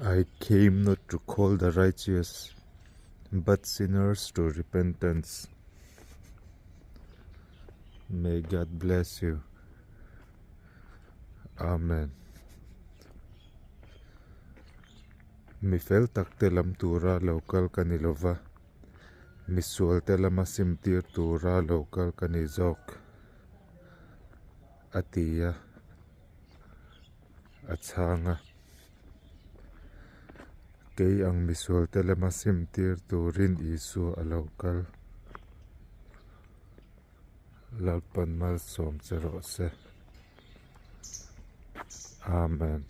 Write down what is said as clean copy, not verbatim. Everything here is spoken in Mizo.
I came not to call the righteous, but sinners to repentance. May God bless you. Amen. Mi fel takte lam tura lo kal ka ni lova, misualte lama simtir tura lo kal ka ni zawk, a ti a, a chhang a. Kei ang misualte lama simtir turin Isua a lo kal. Lalpan malsawm che rawh se. Amen.